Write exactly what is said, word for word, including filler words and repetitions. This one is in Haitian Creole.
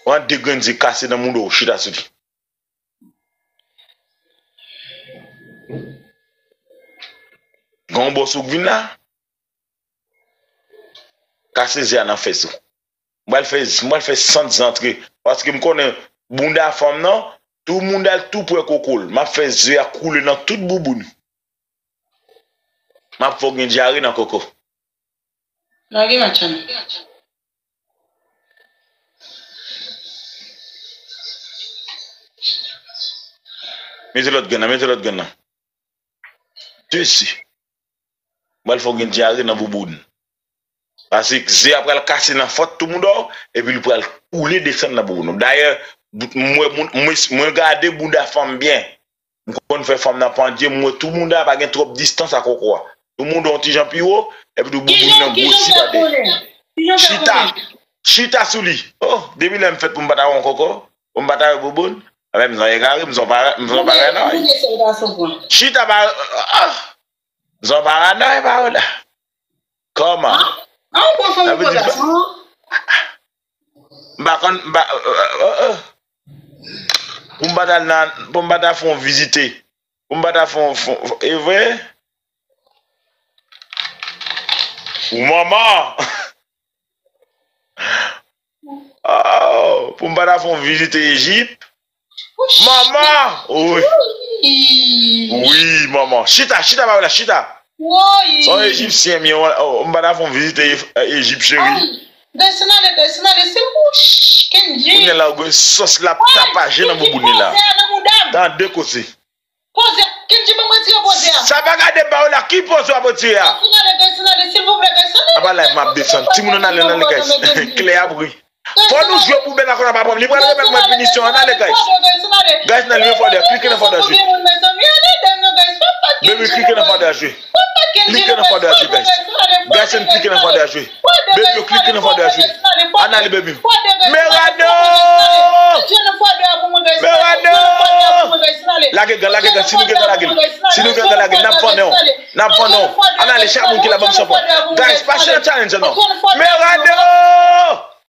Pran de grenn ze kase nan mouda w, chita sou li. Gen yon bòs ou k vin la? Kase ze a nan fès ou. M pral fè, m pral fè sant zantre. Paske m konnen bounda fanm nan, tou mounda l tou pre koko l. M ap fè ze a koule nan tout bouboun. M ap fè w gen dyare nan koko. Lage match la. Mete lòt grenn nan, mete lòt grenn nan. Desi. M pral fè w gen dyare nan bouboun. Paske ze a pral kase nan fòt tou mouda w, epi li pral koule desann nan bouboun ou. Dayè, mwen, mwen, mwen gade bounda fanm byen. M konn fè fanm nan pandye, m wè tou mounda pa gen twòp distans ak koko a. Tou mounda yon ti jan pi wo, epi tou bouboun nan gwosi pa dèyè. Chita, chita sou li. Oh, depi lè m fèt pou m pa ta wè yon koko, pou m pa ta wè bouboun, anben m zon egare, m zon para-, m zon paranòy. Chita pa, ah, m zon paranòy pa w la. Kòman? An, an, ou pran fanm pou gason. M pa konn, m pa, euh, euh, euh. Pou m pa ta nan, pou m pa ta fè yon vizite. Pou m pa ta fè yon, fè yon, e vre? Ou manman! Oh, pou m pa ta fè yon vizite Ejip. Manman! Wi. Wi, manman. Chita, chita, pa la, chita. Woy! Son Ejipsyen, mi, oh, m pa ta fè yon vizite Ejip, cheri. Ay, desann ale, desann ale, se wouch, Kendji. Kounye a la, ou gen sòs la ap tapaje nan bouboun li la. Tande koze. Poze, Kendji, ban m retire poze a. Sa pa gade ba w la, ki poze w ap retire a? Desann ale, desann ale, silvouplè, desann ale. Apa live m ap desann. Timoun an ale nan legay. Klè ap ri. Fò nou jwe pou bèl akò nan pa pran. Li pral remèt mwen pinisyon an, ale guys. Guys, nan li fò de, klike nan fò de jwe. Baby, klike nan fò de jwe. Klike nan fò de jwe, guys. Guys, klike nan fò de jwe. Baby, yo klike nan fò de jwe. An ale, baby. Merado! Merado! Lage gan, lage gan, si nou gen gan, lage l. Si nou gen gan, lage l. N ap vannen w. N ap vannen w. An ale, chak moun ki la, ban m sanpon. Guys, pase nan challenge an non. Merado!